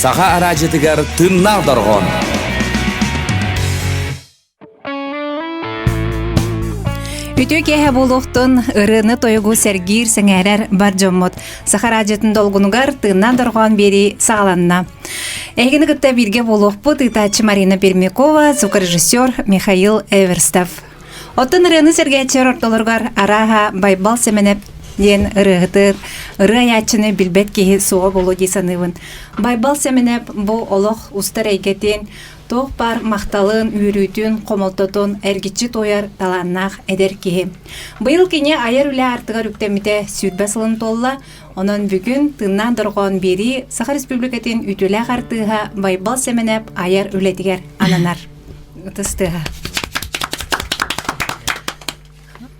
Саха араадьытыгар тыыннаах дорҕоон. Үтүө киэһэ буолуохтун ырыаны тойугу сэргиир сэҥээрэр бар дьоммут. Саха араадьытын долгунугар тыыннаах дорҕоон биэрии саҕаланна. Эһигини кытта бииргэ буолуохпут ыытааччы Марина Пермякова, звукорежиссер Михаил Эверстов. Оттон ырыаны сэргээччилэр ортолоругар арааһа Байбал Сэмэнэп диэн ырыаһыты, ырыа айааччыны билбэт киһи суоҕа буолуо дии саныыбын. Байбал Сэмэнэп бу олох устар эйгэтин, туох баар махталын, үөрүүтүн, хомолтотун эргиччи туойар талааннаах эдэр киһи. Быйыл кини айар үлэ аартыгар үктэммитэ 20 сылын туолла, онон бүгүн тыыннаах дорҕоон биэрии Саха Республикатын үтүөлээх артыыһа Байбал Сэмэнэп айар үлэтигэр ананар. Ытыс тыаһа.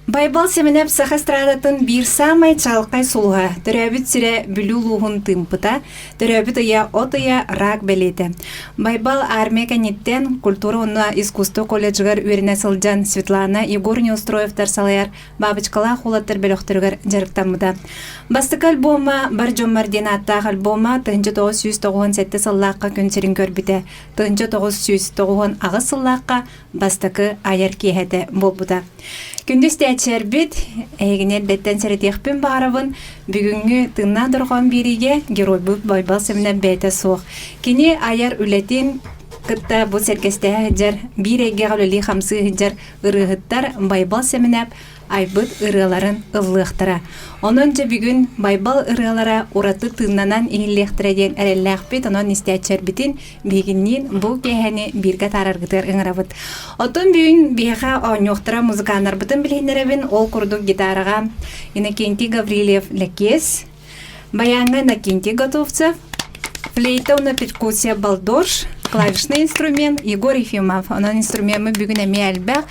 Байбал Сэмэнэп саха эстрадатын биир саамай чаҕылхай сулуһа, төрөөбүт сирэ Бүлүү улууһун Тыымпыта, төрөөбүт ыйа от ыйа рак бэлиэтэ. Байбал армия кэнниттэн культура уонна искусство колледжыгар үөрэнэ сылдьан Светлана Егор Неустроевтар салайар Бабочкалаах уолаттар бөлөхтөрүгэр дьарыктаммыта. Бастакы альбома «Бар дьоммор» диэн ааттаах альбома 1997 сыллаахха күн сирин көрбүтэ. 1998 сыллаахха бастакы айар киэһэтэ буолбута. Күндү истээччилэрбит, эһигини эрдэттэн сэрэтиэхпин баҕарабын, бүгүҥҥү тыыннаах дорҕоон биэриигэ геройбут Байбал Сэмэнэп бэйэтэ суох. Кини айар үлэтин кытта бу сэргэстэһэ сылдьар, биир эйгэҕэ үлэлии-хамсыы сылдьар ырыаһыттар Байбал Сэмэнэп айбыт ырыаларын ыллыахтара. Онон дьэ бүгүн Байбал ырыалара ураты тыыннанан иһиллиэхтэрэ диэн эрэллээхпит, онон истээччилэрбитин биһигинниин бу киэһэни бииргэ таараргытыгар ыҥырабыт. Оттон бүгүн биһиэхэ оонньуохтара музыканнарбытын билиһиннэрэбин, ол курдук гитараҕа Иннокентий Гаврильев Лэкиэс, баяҥҥа Иннокентий Готовцев, флейта уонна перкуссия Балдорж, клавишный инструмент Егор Ефимов. Онон инструмеммыт бүгүн эмиэ элбэх.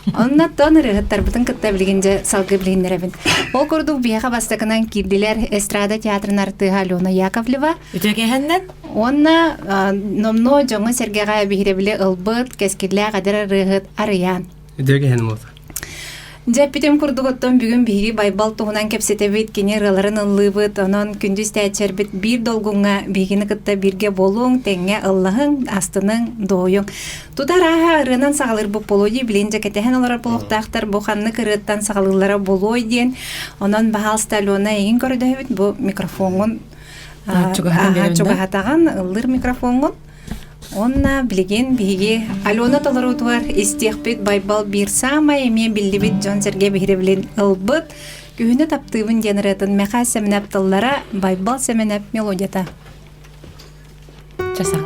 Оннуттан ырыаһыттарбытын кытта билигин дьэ салгыы билиһиннэрэбин. Ол курдук биһиэхэ бастакынан киирдилэр эстрада театрын артыыһа Алена Яковлева. Үтүөкэһэннэн. Уонна номнуо дьоҥҥо-сэргэҕэ биһирэбили ылбыт кэскиллээх эдэр ырыаһыт Арыйаан. Үтүөкэһэн буолта. Дьэ, эппитим курдук оттон бүгүн биһиги Байбал туһунан кэпсэтэбит, кини ырыаларын ыллыыбыт, онон күндү истээччилэрбит биир долгуҥҥа биһигини кытта бииргэ буолуҥ, тэҥҥэ ыллаһыҥ, астыныҥ, дуоһуйуҥ. Тута арааһа ырыанан саҕалыырбыт буолуо дии, билигин дьэ кэтэһэн олорор буолуохтаахтар, бу ханнык ырыаттан саҕалыыллара буолуой диэн. Онон, баһаалыста, Алена, эйигин көрдөһөбүт, бу микрофоҥҥун чугаһатаҕын, ыллыыр микрофоҥҥун. Уонна билигин биһиги Алена толоруутугар истиэхпит Байбал биир саамай эмиэ биллибит дьон-сэргэ биһирэбилин ылбыт «Күһүнү таптыыбын» диэн ырыатын Мэхээс Сэмэнэп тыллара, Байбал Сэмэнэп мелодията. Часа.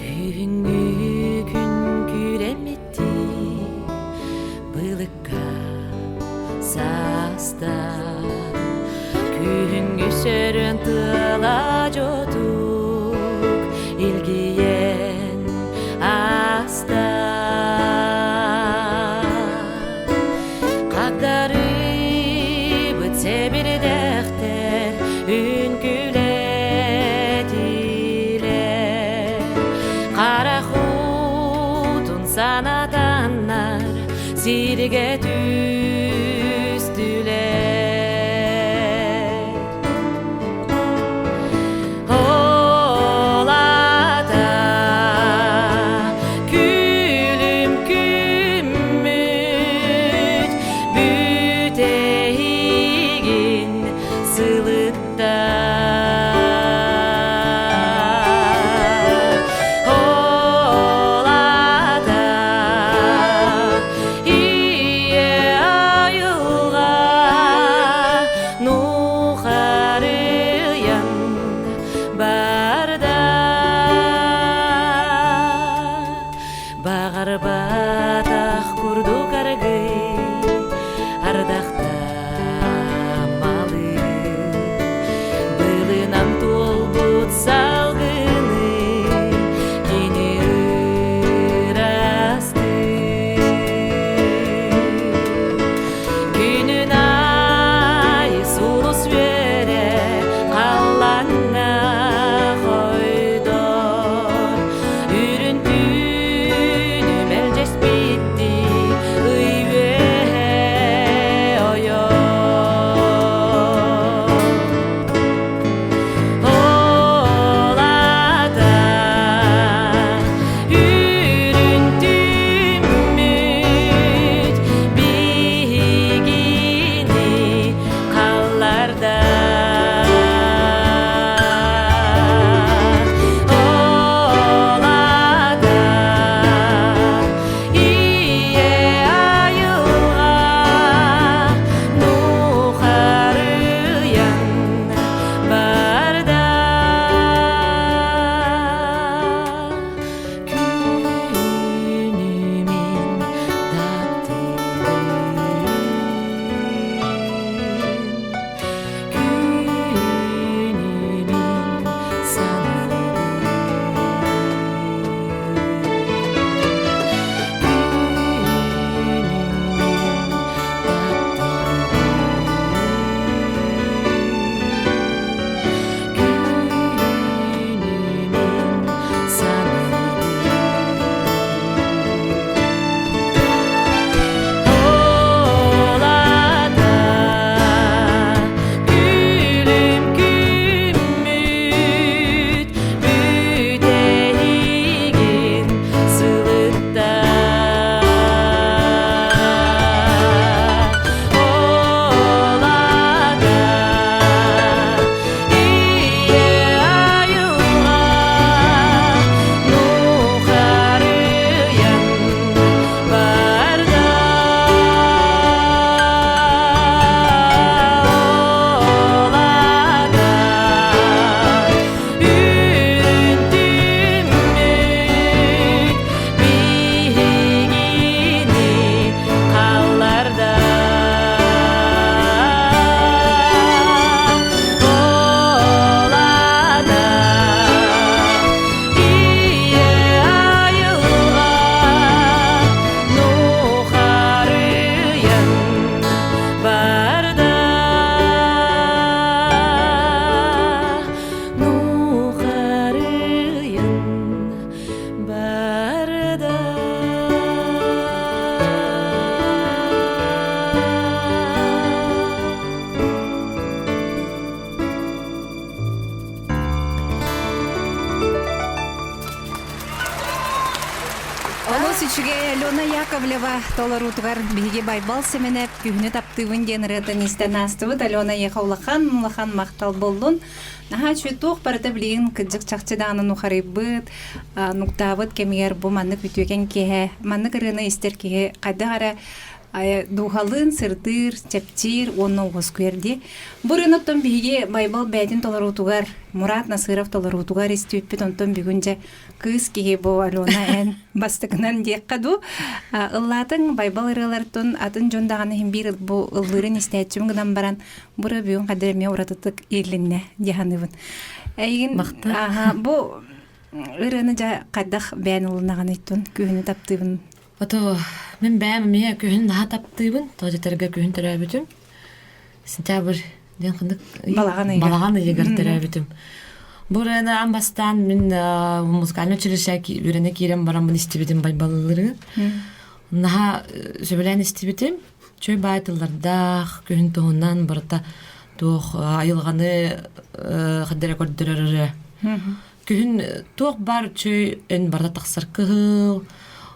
Күһүҥҥү күн күрэммиттии былыкка саста Күһүҥҥү сөрүн тыала дьотук илгийэн аста Хагдарыйбыт сэбирдэхтэр үҥкүүлэтилэр Харах уутун санатаннар сиргэ түстүлэр Ол ата күлүм күммүт бүтэһигин сылытта Ол ата үчүгэй Алена Яковлева толоруутугар биһиги Байбал Сэмэнэп күһүнү таптыыбын диэн ырыатын истэн аастыбыт. Алена эйиэхэ улахан улахан махтал буоллун. Наһаа үчүгэй туох барыта билигин кырдьык чахчы даҕаны нухарыйбыт, нуктаабыт кэмигэр бу маннык үтүөкэн киэһэ, маннык ырыаны истэр киһи хайдах эрэ дууһалыын сырдыыр, чэпчиир уонна уоскуйар дии. Бу ырыаны биһиги Байбал бэйэтин толоруутугар, Мурат Насыров толоруутугар истибиппит, онтон бүгүн дьэ кыыс киһи бу Алена эн бастакынан диэххэ дуу ыллаатыҥ Байбал ырыалартын атын дьон даҕаны иһин биир бу ыллыырын истээччим гынан баран бу ырыа бүгүн хадыр эмиэ уратытык ииллиннэ дии саныыбын. Эйигин бу ырыаны дьэ хайдах бэйэн ылынаҕыныйтун күһүнү таптыыбын Ото мин бэйэм эмиэ күһүн наһаа таптыыбын. Тоҕо дьэтэргэ күһүн төрөөбүтүм. Сентябрь диэн ханнык Балаҕан ыйыгар. Балаҕан ыйыгар төрөөбүтүм. Бу ырыаны аан бастаан мин музыкальнай училище үөрэнэ киирэн бараммын истибитим Байбаллыры. Наһаа сөбүлээн истибитим. Чөй баай тыллардаах, күһүн туһунан барыта туох айылҕаны хаддара көрдөрөр ырыа. Күһүн туох баар үчүгэй өн барыта тахсар кыһыл,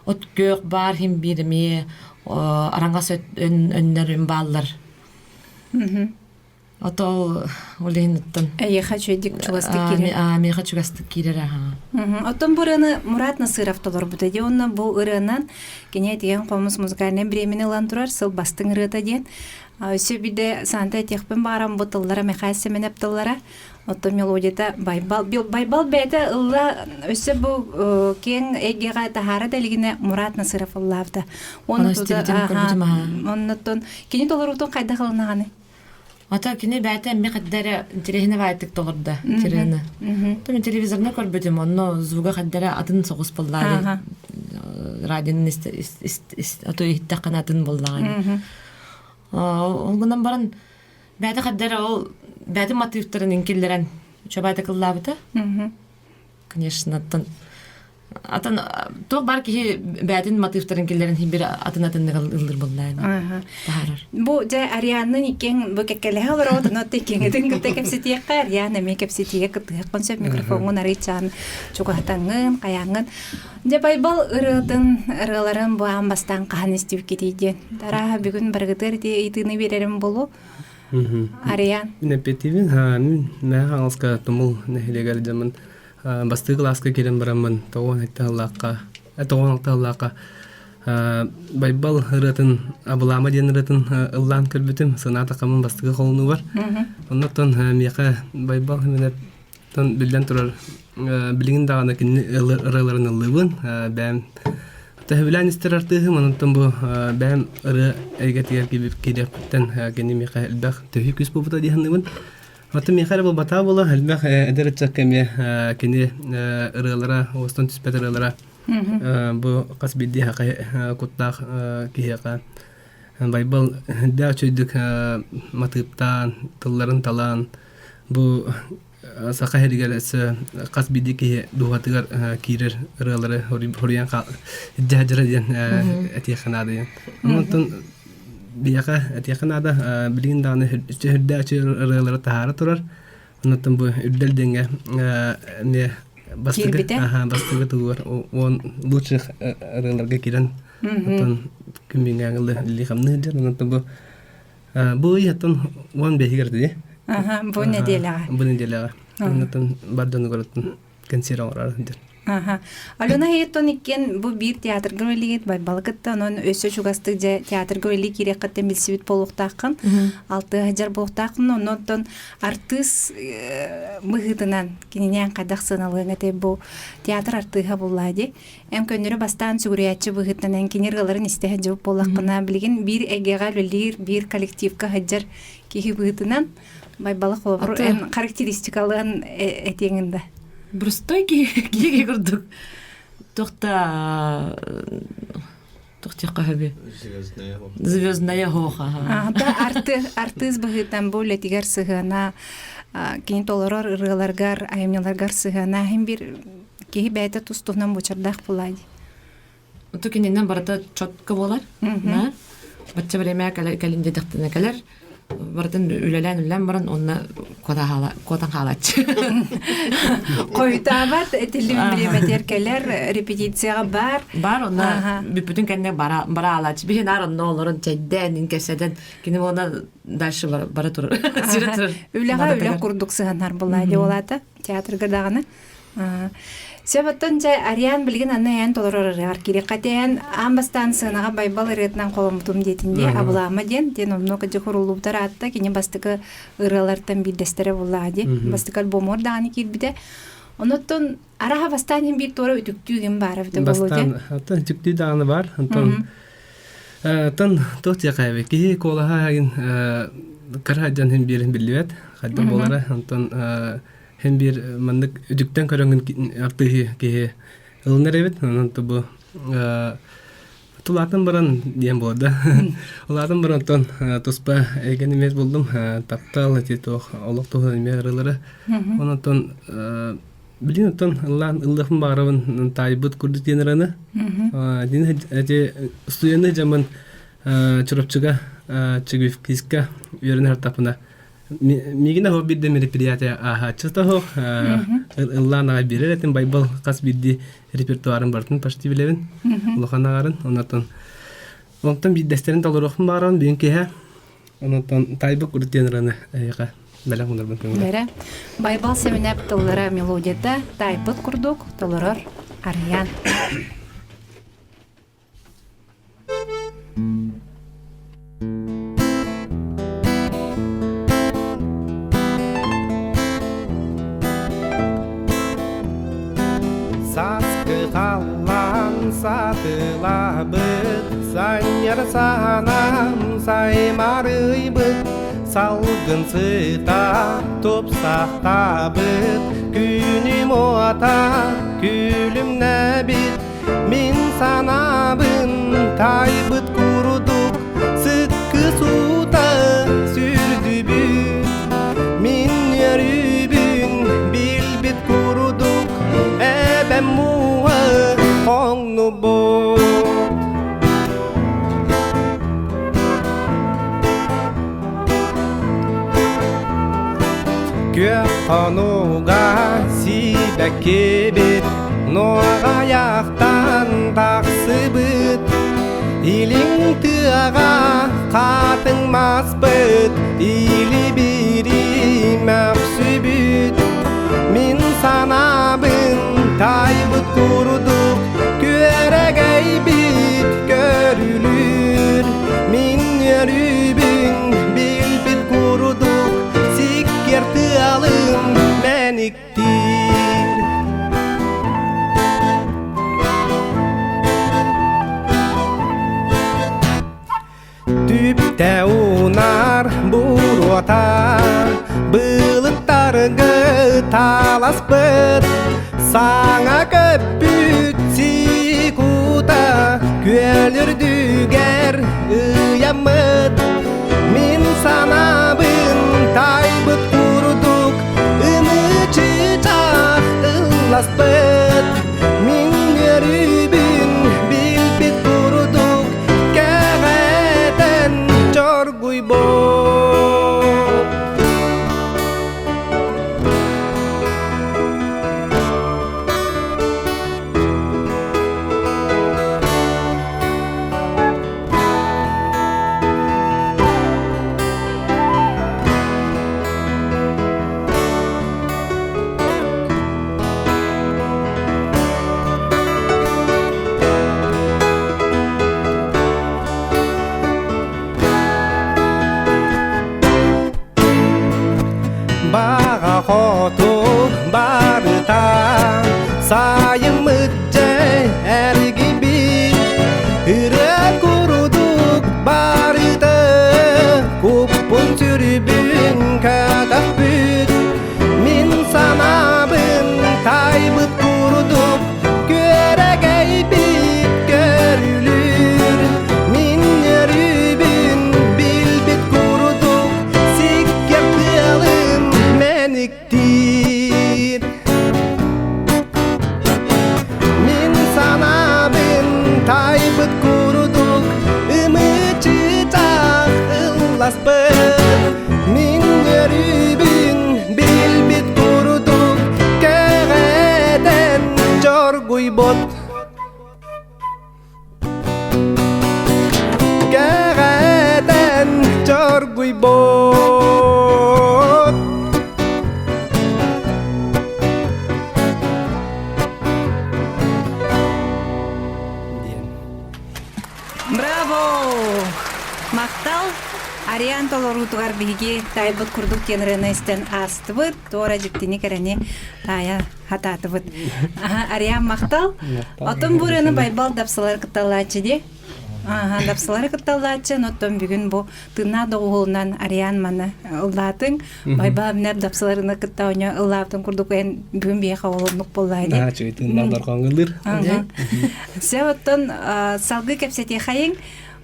от күөх баар иһин биир эмиэ араҥас өннөр бааллар. Ото ол ол иһин оттон Эйиэхэ үчүгэйдик чугастык киирэр. Миэхэ чугастык киирэр аха. Оттон бу ырыаны Мурат Насыров толорбута дии уонна бу ырыанан кини этигэн хомус музыкальнай бириэмэни ылан турар сыл бастыҥ ырыата диэн. Өссө биирдэ Санта этиэхпин баҕарам бу тыллара Михаил Семенов тыллара. Оттон мелодията Байбал. Байбал бэйэтэ ылла өссө бу киэҥ эйгэҕэ таһаара да илигинэ Мурат Насыров ыллаабыта. Оннуттан кини толоруутун хайдах ылынаҕыный? Ата кини бэйэтэ эмиэ хайда эрэ интэриэһинэ баайтык толордо тираны. Мен телевизорна көрбүтүм, онно звуга хайда эрэ атын соҕус буоллаҕа. Радионы ато иһиттэххинэ атын буоллаҕа. Ол гынан баран Бэйэтэ хайда эрэ ол бэйэтин матыыптарын иҥкиллэрэн чобаайта кыллаабыта. Конечно, атын атын туох бар киһи бэйэтин матыыптарын киллэрэн бир атын атыннык ыллыр буоллаан таһаарар. Бу дьэ Арианнын иккиэн бу кэккэлэһэ олороҕут онно иккиэҥитин кытта кэпсэтиэххэ Ариан эмиэ кэпсэтиигэ кыттыһыаххын сөп микрофоҥҥун арыйчаан чугаһатаҥҥын хайааҥҥын Дьэ Байбал ырыатын ырыаларын бу аан бастаан хаһан истибиккитий диэн. Арааһа бүгүн барыгытыгар ити ыйытыыны биэрэрим буолуо. Арыйаан. Мин эппиэттиибин. Мин Мэҥэ Хаҥаласка Тумул нэһилиэгэр дьоммун бастакы кылааска киирэн бараммын 97 сыллаахха 96 сыллаахха Байбал ырыатын Абылаама диэн ырыатын ыллаан көрбүтүм. Санаатаххаммын бастакы холонуубар. Оннуттан миэхэ Байбал Тон биллэн турар, билигин даҕаны кинини ырыаларын ыллыыбын. Бэйэм төһөбүлээн истэр артыыһым, онтон бу бэйэм ырыа эйгэтигэр киириэхпиттэн кини миэхэ элбэх төһүү күүс буолбута дии саныыбын. Оттон миэхэ эрэ буолбатаҕа буолуо, элбэх эдэр ыччакка эмиэ кини ырыалара, уостан түспэт ырыалара бу хас биирдии куттаах киһиэхэ Байбал дээх үчүгэйдик матыыптаан, тылларын талаан Бу саха сиригэр өссө хас биирдии киһи дууһатыгар киирэр ырыалары хоруйан дьаһдьара диэн этиэххэ наада диэн. Онтон биһиэхэ этиэххэ наада билигин даҕаны үрдээх ырыалары таһаара турар. Онтон бу үрдэл диэҥҥэ эмиэ бастакы бастакы тугугар уон лучших ырыаларга киирэн оттон күн бүгүҥҥэ хамныы сылдьар. Онтон бу Бу ыйыттан 15-гэр дии. Аха, бу нэдиэлэҕэ. Бу нэдиэлэҕэ. Оннуттан бар дьонугар кэнсиэр оҥорор сылдьар. Аха. Алена Хейттон иккиэн бу биир театрга үлэлиигит Байбалы кытта, онон өссө чугастык дьэ театрга үлэлии киириэххиттэн билсибит буолуохтааххын, алтыа сылдьар буолуохтааххын, оннуттан артыыс быһыытынан кининээн хайдах сыаналыаҥ этэй бу театр артыыһа буллаа дии. Эн көннөрү бастаан сүгүрүйээччи быһыытынан эн кини ырыаларын истэ сылдьыбыт буоллаххына, билигин биир эйгэҕэ үлэлиир, биир коллективка сылдьар киһи быһыытынан Байбала холобур эн характеристикалыан этиэҥин да. Простой киһи курдук туохта туох диэххэ сөбүй звездная хоха да артыыс быһыытынан бу үлэтигэр сыһыана кини толорор ырыаларгар айымньыларгар сыһыана иһин биир киһи бэйэтэ тус туһунан буочардаах буолаа дии. Ото кининэн барыта четко буолар. Бачча время кэлин диэтэхтинэ кэлэр. Барытын үлэлээн-үлэлээн баран онно куотан хаалааччы. Хойутаабат этиллибит бириэмэтигэр кэлэр репетицияҕа бар. Бар онно бүппүтүн кэннэ бара аалааччы. Биһи наар онно олорон чэйдээн, кэпсэтэн, кини уонна дальше бара турар. Сире турар. Үлэҕэ үлэ курдук сыһанар буолла диолата театрга даҕаны. Сөп оттон дьэ Ариан билигин аны эн толорор ырыаҕар киириэххэ тээн аан бастаан сыанаҕа Байбал ырыатынан холоммутум диэтин дии абылаама диэн диэн онно кыдьык уруллубутар аатта кини бастакы ырыалартан биирдэстэрэ буллаа дии бастакы альбомугар даҕаны киирбитэ онуттан араха бастаан иһин биир туора үтүктүү гин баара эбитэ буолуо Бастаан оттон үтүктүү даҕаны бар онтон оттон туох диэхэ киһи куолаһа кыра дьон иһин биэрин биллибэт хайдах буолара онтон Һин биир маннык үтүктэн көрөҥүн артыыһы киһи ылынар эбит. Онон бу тулаатын баран диэн буолда. Улаатан баран оттон туспа эйгэни эмиэ булдум. Таптал ити туох олох туһунан эмиэ ырылары. Онон билин оттон ыллаан ыллыахпын баҕарабын таайбыт курдук диэн ыраны. Дин эти студенты дьаммын Чурапчыга Чигивкиска үөрэнэ сыртаппына Миигин аһо биирдэ мероприятие ааһааччыта оһох ыллаан аҕай биэрэр этим Байбал хас биирдии репертуарын барытын почти билэбин улахан аҕарын онотон онтон биирдэстэрин толоруохпун баҕарабын бүгүн киэһэ онотон тайбык урут диэн ыраны эйиэхэ бэлэх уунарбын көҥүлэ Бэрэ. Байбал Сэминэп тыллара мелодията тайбыт курдук толорор Арыйаан. Сааскы халлаан сатылаабыт, санньар саанан саймарыйбыт, салгын сыта тупсахтаабыт, күнүм уота күлүмнэбит, Мин санаабын таайбыт курдук сыккы суута сүрдүбүт. Мин үөрүүбүн билбит курдук эбэм мууһа хоҥнубут. Күөх хонууга сибэккибит Нуоҕайахтан тахсыбыт Илиҥ тыаҕа хатыҥ маспыт Илибири мөхсүбүт Мин санаабын тайбыт курдук Күөрэгэйбит көрүлүр Мин үөрүүбүн билбит курдук Сиккиэр тыалым мэниктиир Түптэ унаар буруота былыттаргы таласпыт саҥа көппүт сикута күөл үрдүгэр ыйаммыт мин санаабын тайбыт курдук ымычычах ылласпыт мин үөрүүбүн билбит курдук кэҕэтэн чоргуйбут. Баҕа хоту барыта сайыммыт дьэ эргийбит ырыа курдук барыта куппун сүрүбүн катахпыт мин санаабын тайбыт курдук күөрэгэйбит көрүлүр мин өрүүбүн билбит курдук сиккэр тыалым мэниктиир. Ариан толоруутугар биһиги таайбыт курдук диэн ырыаны истэн аастыбыт. Туора дьиктини кэрэни таайа хатаатыбыт. Ариан махтал. Отон бу ырыаны Байбал дапсылар кытталлааччы дии. Аха, дапсылары кытталлааччы, оттон бүгүн бу тыыннаах доҕуһуолунан Ариан маны ыллаатыҥ. Байбал эмнэр дапсыларына кытта оñо ыллаабытын курдук эн бүгүн биһиэхэ олоннук буоллаа дии. Аа, чуй тыыннаах дорҕооҥ Ага. Все оттон салгыы кэпсэтиэхэйиҥ.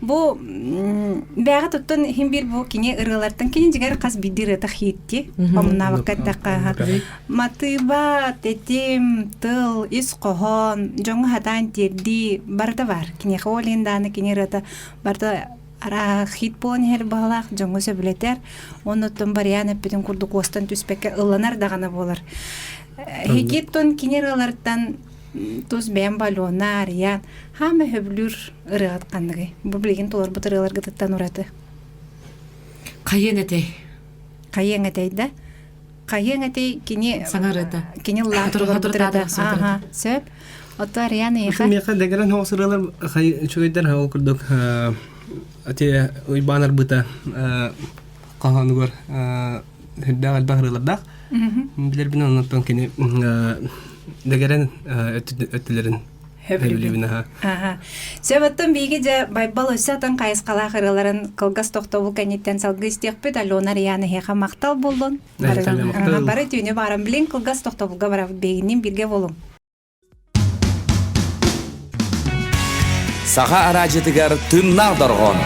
Бу бэҕэ туттан иһин биир бу кини ырыалартан кини дьигэр хас биирдии ырыата хиитти. Омуннаабакка эттэххэ матыыба, тэтим, тыл, ис хоһоон, дьоҥҥо хатаан тиэрдии барыта бар. Киниэхэ ол иһин даҕаны кини ырыата барыта арааһа хит буолан иһэр баҕалаах дьоҥҥо сөбүлэтэр. Оннуттан барыйаан эппитин курдук уостан түспэккэ ылланар даҕаны буолар. Хикиттон кини ырыаларыттан тус бэйэм Алена, Арыйаан хаама сөбүлүүр ырыаҕыт ханныгый? Бу билигин толорбут ырыаларгытыттан ураты. Хайыан этэй? Хайыаҥ этэй да? Хайыаҥ этэй кини Саҥа ырыата. Кини ыллаан толорбут ырыата. Ааха, сөп. Ото Арыйаан эйиэхэ? Миэхэ дэгэрэн хоҕус ырыалар үчүгэйдэр ол курдук ати Уйбаан арбыта хоһоонугар үрдээх элбэх ырыалардаах. Билэрбин оннуттан кини дэгэрэн өттүлэрин хөбүлүүбүн аха. Аха. Сөп биһиги дьэ Байбал өссө атын хайысхалаах ырыаларын кылгас тохтобул кэнниттэн салгыы истиэхпит. Алена Рияна эһиэхэ махтал буоллун. Бары түүнү баран билин кылгас тохтобулга барабыт биһигинниин бииргэ буолуҥ. Саха араадьытыгар тыыннаах дорҕоон.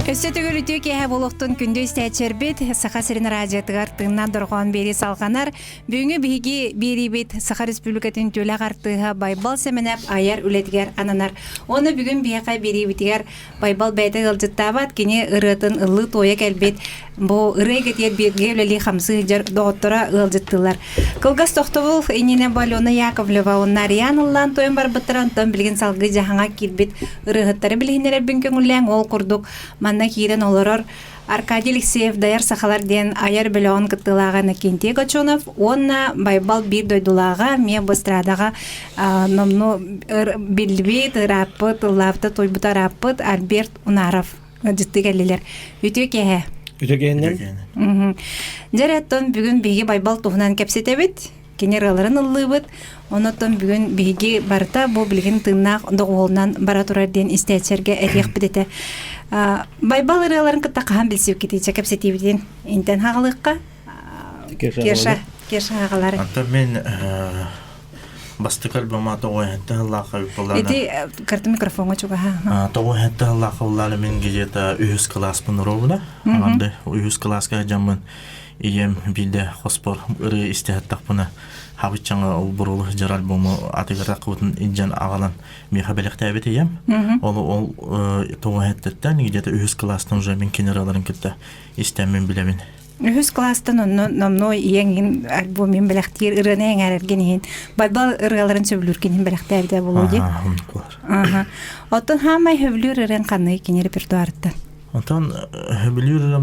Өссө төгүл үтүө киэһэ буолуохтун күндү истээччилэрбит Саха сирин радиотыгар тыыннаах дорҕоон биэрии салҕанар. Бүгүҥҥү биһиги биэриибит Саха Республикатын түөлэх артыыһа Байбал Сэмэнэп айар үлэтигэр ананар. Уонна бүгүн биһиэхэ биэриибитигэр Байбал бэйэтэ ыалдьыттаабат, кини ырыатын ыллыы-туойа кэлбит, бу ырыа эйгэтигэр бииргэ үлэлии-хамсыы сылдьар доҕотторо ыалдьыттыыллар. Кылгас тохтобул иннинэ бу Алена Яковлева уонна Ариан ыллаан туойан барбыттара, онтон билигин салгыы дьаһаҥа киирбит ырыаһыттары билиһиннэрэрбин көҥүллээҥ, ол курдук манна киирэн олорор Аркадий Алексеев Дайар сахалар диэн айар бөлөҕүн кыттыылааҕа Иннокентий Гочонов уонна Байбал биир дойдулааҕа эмиэ бу эстрадаҕа номнуо биллибит, ырааппыт, ыллаабыта, туойбута ырааппыт Альберт Унаров ыалдьыттыы кэллилэр. Үтүө киэһэ. Үтүө киэһэннэн. Дьэ, оттон бүгүн биһиги Байбал туһунан кэпсэтэбит. Кини ырыаларын ыллыыбыт. Онон бүгүн биһиги барыта бу билигин тыыннаах доҕуһуолунан бара турар диэн истээччилэргэ этиэхпит этэ. Байбал ырыаларын кытта хаһан билсибиккитий? Чэ кэпсэтиибитин интэн хаҕалыахха. Кеша, Кеша хаҕалары. Антон мен бастакы альбома тоҕуһэнтэ сыллаахха ыыппылаана. Ити карта микрофоҥҥа чугаһа. Тоҕуһэнтэ сыллаахха ыллаана мин где-то үһүс кылааспын ровно. Аҕанды үһүс кылааска дьаммын Ийэм биирдэ хоспор ырыа истэ сыттахпына, хабыччаҥа ол буруолу сылдьар альбому атыгар таххыбытын илдьэн аҕалан миэхэ бэлэхтээбит ийэм. Ол ол тоҕо эттэртэн где-то үһүс кылаастан уже мин кини ырыаларын кытта истэммин билэбин. Үһүс кылаастан онно номнуо ийэҥ альбом иһин бэлэхтиир ырыаны эҥээрэргин иһин Байбал ырыаларын сөбүлүүргин иһин бэлэхтээбитэ буолуо дии. Аха. Оттон хаамай сөбүлүүр ырыаҥ ханныгый кини репертуарыттан? Онтон сөбүлүүр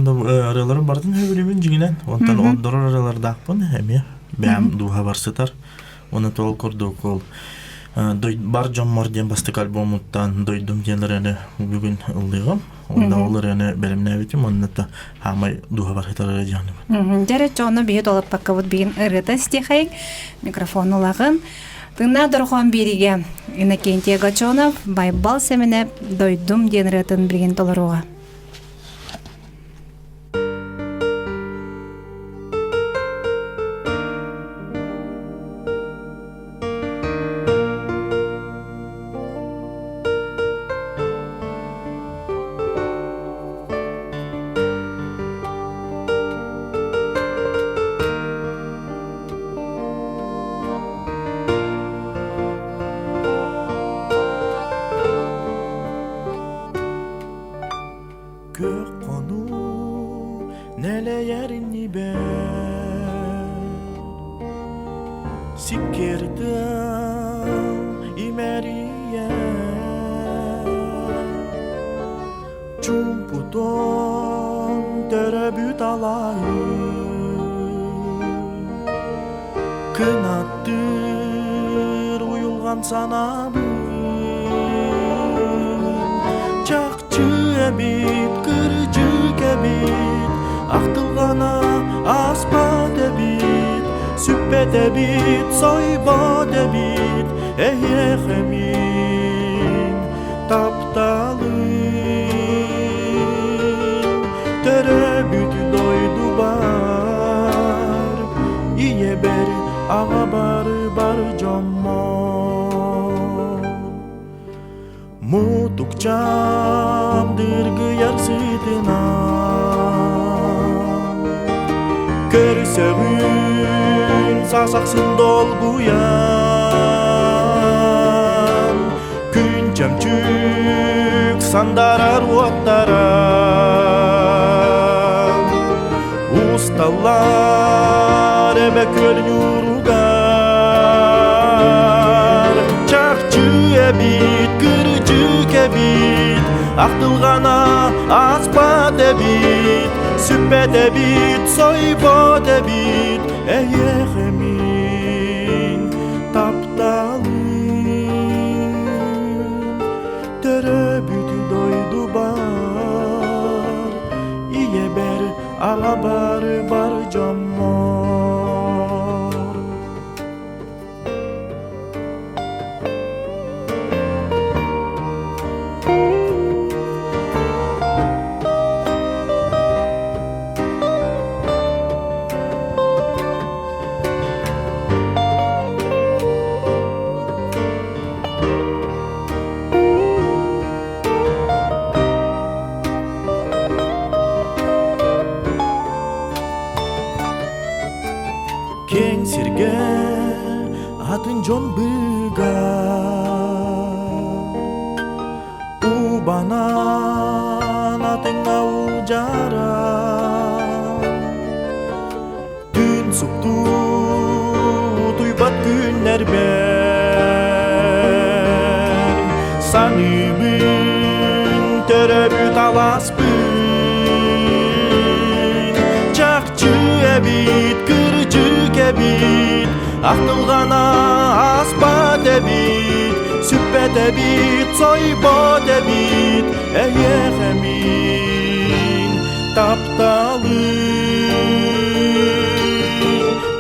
ырыаларым барытын сөбүлүүбүн дьиҥинэн. Онтон ордорор ырыалардаахпын эмиэ. Бэйэм дууһабар сытар. Уонна ол курдук ол бар дьоммор диэн бастакы альбомуттан дойдум диэн ырыаны бүгүн ыллыаҕым. Онно ол ырыаны бэлэмнээбитим уонна да хаамай дууһабар сытар ырыа диэхнибин. Дьэ эрэ чоону биһи толоппаккабыт биин ырыата истиэхэйиҥ микрофон улаҕын. Тыыннаах дорҕоон биэриигэ Иннокентий Огочонов «Байбал Сэмэнэп Дойдум» диэн ырыатын билигин толоруоҕа. Күөх хонуу нэлэйэр иннибэр Сиккиэр тыал имэрийэр Чуумпутун төрөбүт алаайы Кынаттыыр уйулҕан санаабыт. Сүппэт эбит, сойбот эбит, эһиэхэ мин тапталым. Төрөөбүт дойдубар, ийэбэр, аҕабар бар дьоммор. Мутукчам дыргыйар сытынан Көрсөҕүн сасахсын долгуйан Күн чөмчүк сандарар уоттара Усталлар эбэ күөл ньууругар Чахчы эбит, кырдьык эбит, Ахтылҕана ааспат эбит, Сүппэт эбит, сойбот эбит, Эйиэхэ мин тапталым. Төрөөбүт дойдубар, Ийэбэр аҕабар бар дьоммор. Киэҥ сиргэ атын дьон быга Убанан атыҥҥа удьара Түн супту утуйбат күннэрбэр Саныыбын төрөбүт алааспын Чахчы эбит, кырдьык эбит Ахтылҕана ааспат эбит Сүппэт эбит, сойбот эбит Эйиэхэ мин тапталым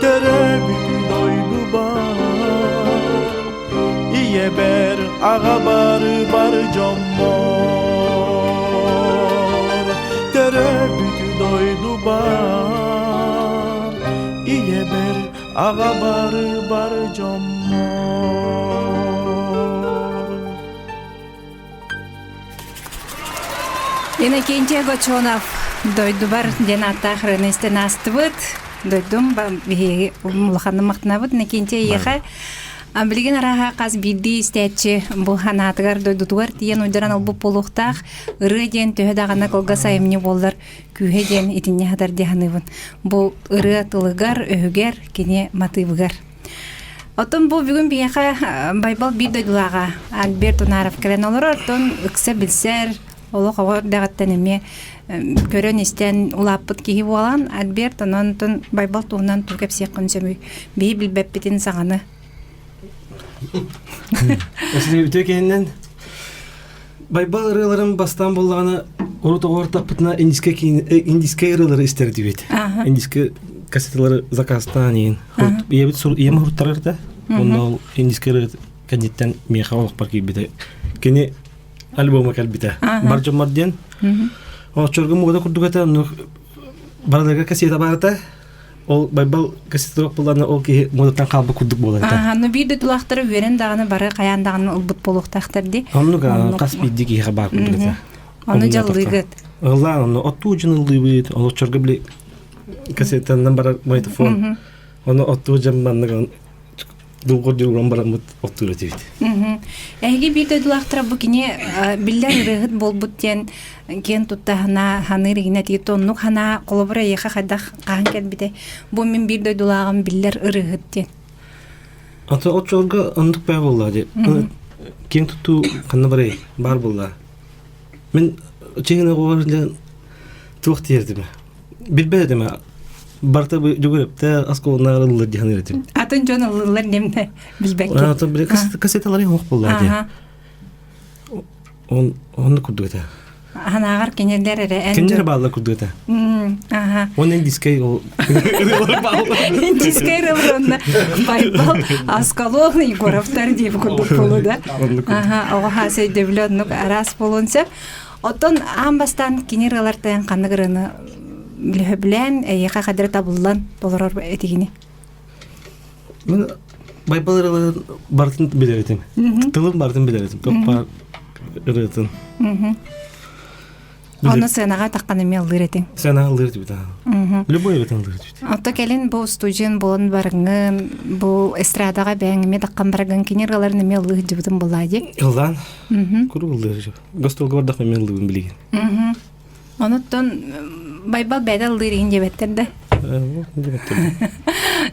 Төрөөбүт дойдубар Ийэбэр, аҕабар бар дьоммор Төрөөбүт дойдубар Ийэбэр, аҕабар бар дьоммор Иннокентий Огочонов дойдубар диэн ааттаах ырыаны истэн аастыбыт. Дойдум биһиги улаханнык махтанабыт. Иннокентий эйиэхэ билигин арааһа хас биирдии истээччи бу ханаатыгар дойдутугар тиийэн уйдаран ылбыт буолуохтаах. Ырыа диэн төһө даҕаны кылгас айымньы буоллар күүһэ диэн итиннэ хатар дии саныыбын. Бу ырыа тылыгар, өһүгэр, кини матыыбыгар. Оттон бу бүгүн биһиэхэ Байбал биир дойдулааҕа Альберт Унаров кэлэн олорор. Оттон ыкса билсэр, олох оҕо эрдэҕиттэн эмиэ көрөн-истэн улааппыт киһи буолан, Альберт онон Байбал туһунан тугу кэпсиэххин сөбүй? Биһи билбэппитин саҕаны. Үтүө киһиннэн Байбал ырыаларын бастаан буллаҕына урут оҕо ортоппутуна индийскэй индийскэй ырыалары истэр этибит. Индийскэй кассеталары заказтаан иин. Ийэбит ийэм уруттарар да. Онно ол индийскэй ырыа кэнниттэн миэхэ олохпор киирбитэ. Кини альбома кэлбитэ. Бар дьоммор диэн. Оччорго муода курдук этэ, онно барыларыгар кассета баарыта. Ол Байбал кассеталаах буллаҕына ол киһи муодаттан хаалбыт курдук буолар этэ. Ааһа, ну биир дойдулаахтара үөрэн даҕаны бары хайаан даҕаны ылбыт буолуохтаахтар дии. Оннук хас биирдии киһиэхэ баар курдук этэ. Ону дьаллыыгыт. Ыллаан онно оттуу дьон ыллыыбыт, олоччорго били кассетанан барар магнитофон. Ону оттуу дьон маннык Дулгур дьулуран бараммыт оттуур этибит. Эһиги биир дойдулаахтара бу кини биллэр ырыаһыт буолбут диэн киэн тутта ханаа ханыыр игинэ тиит оннук ханаа холобура эйиэхэ хайдах хаһан кэлбитэ бу мин биир дойдулааҕым биллэр ырыаһыт диэн. Ата оччолорго оннук баа буолла ди. Киэн туттуу ханна барай баар буолла. Мин чиҥин оҕолор туох тиэрдим. Билбэт этим барыта дьугурэптэ оскуоланаар ыллыр диэн этим. Атын дьон ыллылар немне билбэккин. Атын биле кассеталары хох булла ди. Он он курдук этэ. Ханааҕар кинилэр эрэ эн Кинилэр бааллар курдук этэ. Аха. Уонна индийскэй ол ырыалар бааллар. Индийскэй ырыалар онно Байбал Аскалон Егоровтар диэбит курдук буолу да. Аха, оҕо хаас өйдөбүлэ оннук араас буолуон сөп. Оттон аан бастаан кини ырыалартан ханнык ырыаны билэһэбилээн эйиэхэ хадыр табыллан толорор этигини? Мен Байбал ырыаларын барытын билэр этим. Тылын барытын билэр этим. Топпа ырыатын. Онно сыанаҕа таххан эмиэ ыллыыр этиҥ. Сыанаҕа ыллыыр этибит. Любой ырыатын ыллыыр этибит. Отто кэлин бу студент буолан барыҥҥын, бу эстрадаҕа бэйэҥ эмиэ таххан барыгын кини ырыаларын эмиэ ыллыы сылдьыбытын буоллаа дии. Ыллаан. Куруук ыллыыр. Гостуолга бардахпына эмиэ ыллыыбын билигин. Онуттан Байбал бэйэтэ ыллыыр иһин диэбэттэр да.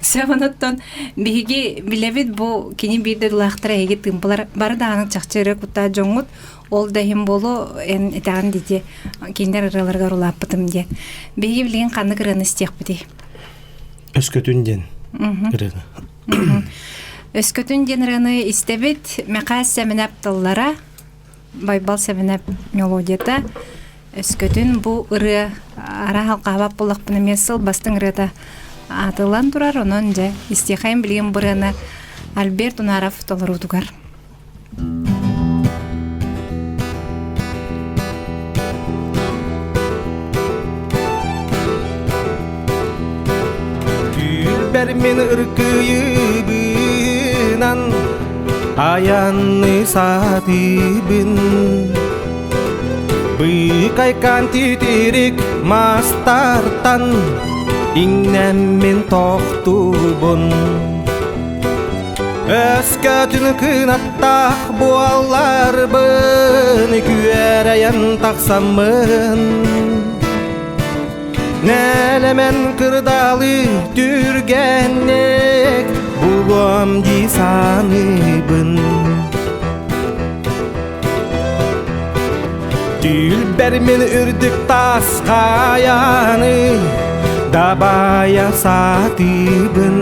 Сөп онуттан биһиги билэбит бу кини биир дойдулаахтара эһиги тыымпылар бары даҕаны чахчы ырыа куттаах дьоҥҥут ол да иһин буолуо эн этэҕин дии кинилэр ырыаларыгар улааппытым диэн. Биһиги билигин ханнык ырыаны истиэхпитий? Өскөтүн диэн ырыаны. Өскөтүн диэн ырыаны истэбит. Мэхээс Сэмэнэп тыллара Байбал Сэмэнэп мелодията өскөтүн бу ырыа араһ алҕаабат буоллахпына эмиэ сыл бастыҥ ырыата аатыллан турар онон дьэ истиэхэйим билигин бу ырыаны Альберт Унаров толоруутугар Түүлбэр мин ыркыйыбынан Айанны сатыыбын Быыкайкан титирик мастартан Иҥнэммин тохтуубун Өскөтүн кынаттаах буолларбын Күөрэйэн тахсаммын Нэлэмэн кырдалы түргэнник булуом дии саныыбын Түүлбэр мин үрдүк тас хайаны дабайа сатыыбын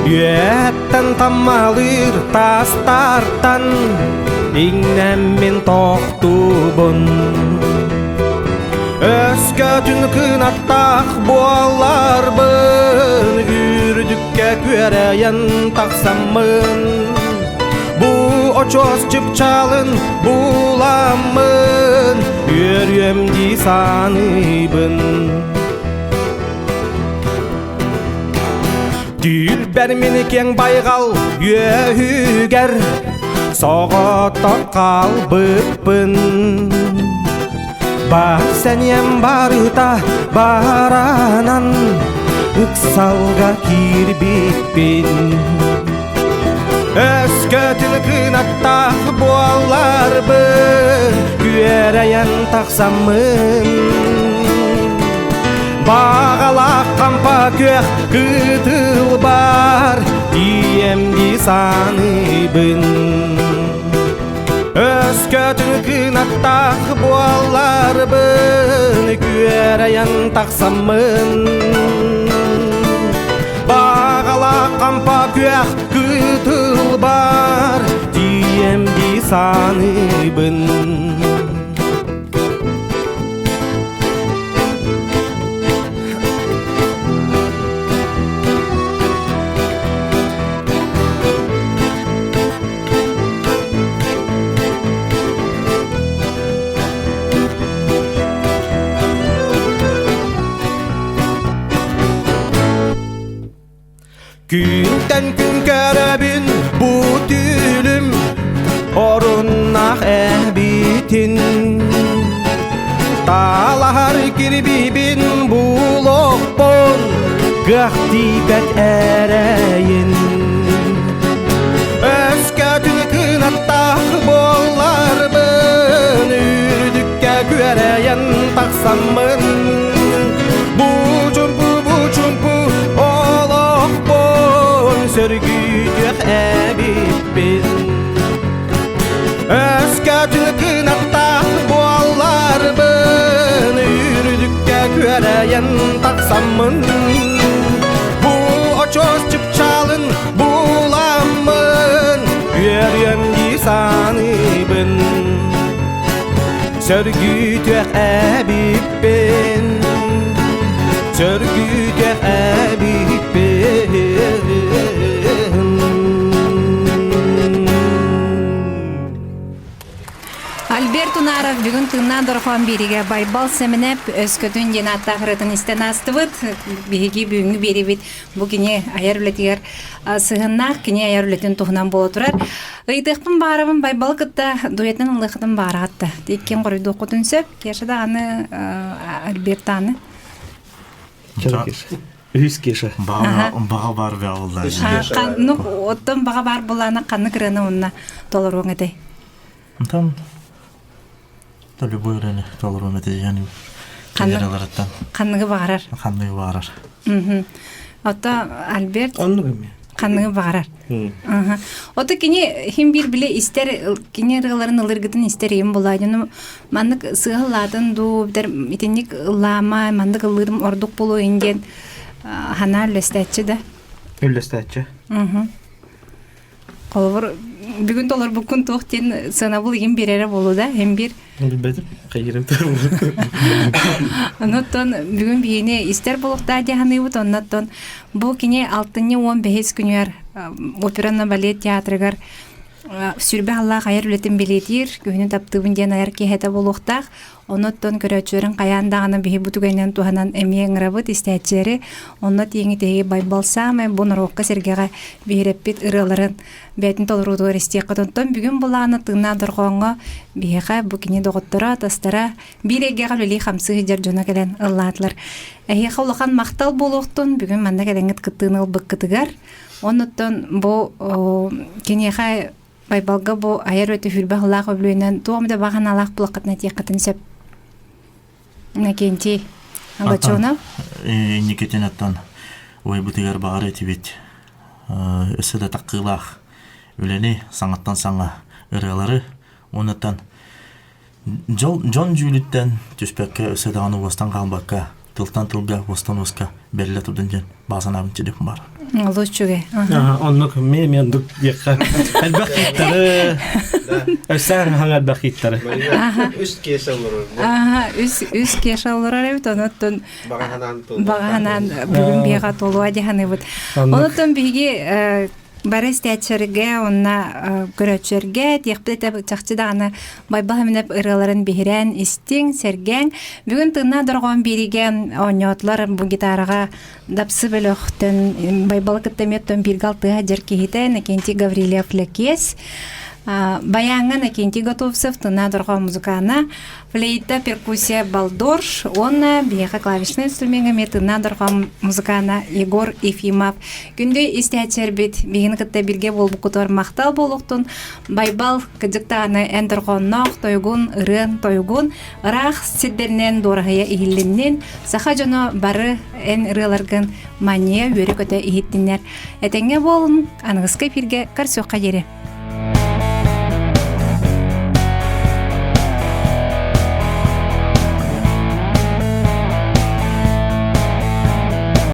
Үөттэн таммалыыр тастартан иҥнэммин тохтуубун Өскөтүн кынаттаах буолларбын үрдүккэ күөрэйэн тахсаммын Бу очуос чыпчаалын буламмын үөрүөм дии саныыбын Түүлбэр мин киэҥ байҕал үөһүгэр соҕотох хаалбыппын Бар сэниэм барыта баранан ыксалга киирбиппин Өскөтүн кынаттаах буолларбын күөрэйэн тахсаммын Баҕалаах хампа күөх кытыл бар тиийэм дии саныыбын Өскөтүн кынаттаах буолларбын күөрэйэн тахсаммын Баҕалаах хампа күөх кытыл бар тиийэм дии саныыбын Күнтэн күн көрөбүн бу түүлүм оруннаах эбитин Таалаһар кирбиибин булуохпун кыах тиийбэт эрэйин Өскөтүн кынаттаах буолларбын үрдүккэ күөрэйэн тахсаммын Бу чумпу бу чумпу олохпун сөргүтүөх эбиппин Өскөтүн кынаттаах буолларбын үрдүккэ күөрэйэн тахсаммын Бу очуос чыпчаалын буламмын үөрүөм дии саныыбын. Сөргүтүөх эбиппин Сөргүтүөх эбиппин Альберт Унаров бүгүн тыыннаан дорохоон биэригэ Байбал Сэмэнэп өскөтүн диэн ааттаах ырыатын истэн аастыбыт. Биһиги бүгүҥҥү биэрибит бу кини айар үлэтигэр сыһыннаах кини айар үлэтин туһунан буола турар. Ыйытыахпын баарабын Байбалы кытта дуэтин ылыахытын баараатта. Иккиэн хоруйдуоххутун сөп. Кеша даҕаны Альберт даҕаны. Үһүс Кеша. Баҕа бар баҕалла. Ну, оттон баҕа бар булаана ханнык ырыаны онно толоруоҥ этэй? Там то любой ырыаны толоруом этэ yani Ханнык ханныгы баҕарар. Ханныгы баҕарар. Ото Альберт Оннук эмиэ. Ханныгы баҕарар. Ото кини хим бир биле истер кини ырыаларын ылыргытын истер им була. Дьону маннык сыһыллаатын дуу битер итинник ыллаама маннык ыллыырым ордук болу диэн ханаа үллэстээччи да. Үллэстээччи. Холобур, бүгүн толорбуккун туох диэн сыанабыл игин биэрэрэ буолуо да, һин биир. Билбэтим, хайырым Онуттан бүгүн биһини истэр буолуохтаах дии саныыбыт, оннуттан бу кини алтынньы 15 күнүгэр операнна балет театрыгар сүрбэ аллаах айар үлэтин билиэтиир, күһүнү таптыыбын диэн айар киэһэтэ буолуохтаах. Онуттан көрөөччүлэрин хайаан даҕаны биһи бу түгэнинэн туһанан эмиэ ыҥырабыт истээччилэри. Онно тииҥи тиһиги Байбал саамай бу норуокка сэргэҕэ биһирэппит ырыаларын бэйэтин толоруутугар истиэххит. Онтон бүгүн былаана тыыннаах дорҕооҥҥо биһиэхэ бу кини доҕотторо, атастара биир эйгэҕэ үлэлии-хамсыы сылдьар дьоно кэлэн ыллаатылар. Эһиэхэ улахан махтал буолуохтун бүгүн манна кэлэҥҥит кыттыыны ылбыккытыгар. Оннуттан бу киниэхэ Байбалга бу айар өтө хүрбэ сыллаах өбүлүөнэн туом да баҕаналаах булаххытына этиэххитин сөп. Иннокентий Лачонов. Инникитин оттон уйбутугар баҕар этибит өссө да таккыылаах үлэни саҥаттан саҥа ырыалары уоннаттан дьон дьүүлүттэн түспэккэ өссө даҕаны уостан хаалбакка тылтан тылга уостан уоска бэриллэ турдун диэн баҕа санаабын тириэхпин баар. Олус үчүгэй. Оннук мен мен оннук диэххэ элбэх хиттары өссө хаҥа элбэх хиттары. Үс кеша олорор. Аха, үс үс кеша олорор эбит онуттан Баҕа баҕа санаан бүгүн биэҕэ толуа дьаһаныбыт. Онуттан биһиги бары истээччилэргэ уонна көрөөччүлэргэ тиэхпит этэ чахчы даҕаны Байбал Эминэп ырыаларын биһирээн истиҥ, сэргээҥ. Бүгүн тыыннаах дорҕоон биэриигэ оонньоотулар бу гитараҕа Дапсы бөлөхтөн Байбалы кытта эмиэ оттон бииргэ алтыһа дьэр киһитэ Иннокентий Гаврильев Лэкиэс Баяҥҥа Иннокентий Готовцев тыыннаах дорҕоон музыкана Флейта, перкуссия Балдорж уонна биһиэхэ клавишнай инструмеҥҥа эмиэ тыыннаах дорҕоон музыкана Егор Ефимов. Күндү истээччилэрбит, биһигини кытта бииргэ буолбуккутугар махтал буолуохтун. Байбал кыдьыктааны эн дорҕоонноох тойугун, ырыан тойугун ыраах сирдэринэн дуораһыйа иһиллиннин, саха дьоно бары эн ырыаларгын манньыйа үөрэ-көтө иһиттиннэр. Этэҥҥэ буолун, аныгыскы эфиргэ көрсүөххэ диэри.